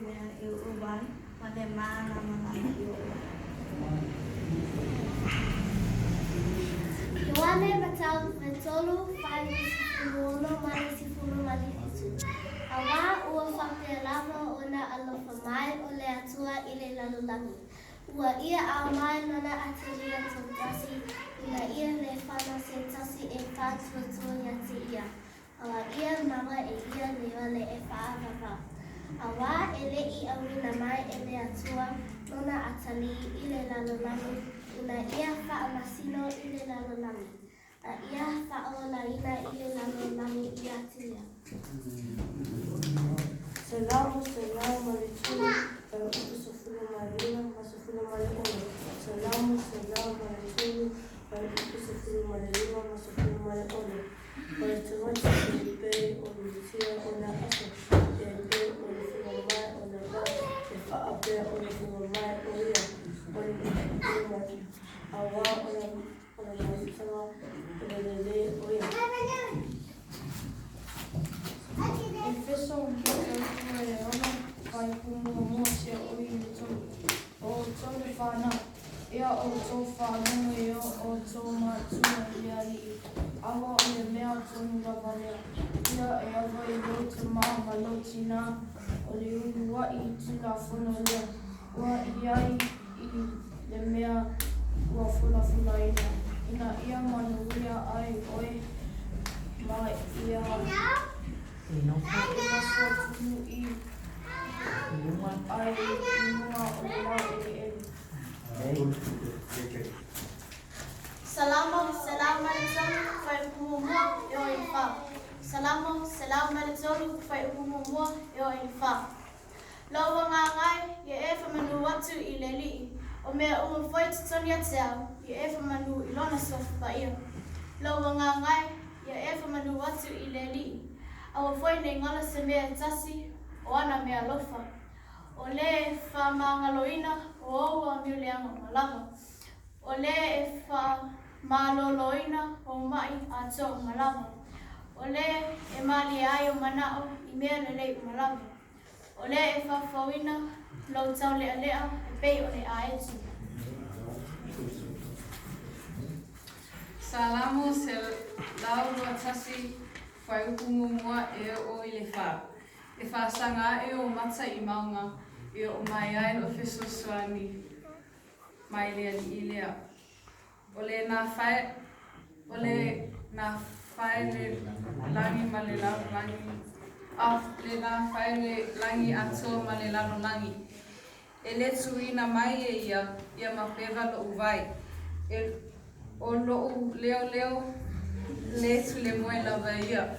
mea e uu ai, ma le mālamalama i oʻu ai. Ioane Matau 3, 86 ma le 17. Auā ua faapea lava ona alofa mai o le Atua i le lalolagi, ua ia aumai Lona Ateria toatasi, ina ia le fano se tasi e faatuatua ia te ia, a ua ia maua e ia le ola e faavavau. Auā e le i auina mai e le Atua Lona atalii i le lalolagi, ina ia faamasino i le lalolagi, a ia faaolaina i le lalolagi ia te ia. Salamo 103, fuaiupu 15 ma 16. Salamo 103, fuaiupu 15 ma 16. O le tagata e pei o le tia ona aso, e pei o le fogavai ona vao, e faapea o le fogavai o ia, o le luma, auā ona mafutaga o le lelei o ia. Efeso mataupu e 6, fuaiupu muamua seia oo i le 3. O outou le fanau, ia outou faalogo i o outou matua i le Alii, aua o le mea tonu lava lea. Ia e ava i lou tamā ma lou tinā, o le uluaʻi tulafono lea, ua i ai i le mea ua fulafulaina, ina ia manuia ai oe ma ia e masuatuluʻi ai i luga o le laueleele. Salamo 103, fuaiupu muamua e oo i le 4. Salamo 103, fuaiupu muamua e oo i le 4. Lou agaga e, ia e faamanu atu i le Alii, o mea uma foi i totonu ia te au, ia e faamanu i Lona suafa paia. Lou agaga e, ia e faamanu atu i le Alii, aua foi ne i galo se mea e tasi o ana meaalofa. O le e faamagaloina o ou amio leaga uma lava. O le e faamaloloina ou maʻi atoa uma lava. O le e malie ai ou manaʻo i mea lelei uma lava. O le e faafouina lou taulealea e pei o le aeto. Salamo 121, fuaiupu muamua e oo i le 4. E faasaga aʻe ou mata i mauga e oo mai ai loʻu fesoasoani mai le Alii lea. O le na fae, o le na fae le lagi ma le lalolagi, a, le na fae le lagi atoa ma le lalolagi. E le tuuina mai e ia ia mapeva loʻu vai, e, o loʻu leoleo le tulemoe lava ia.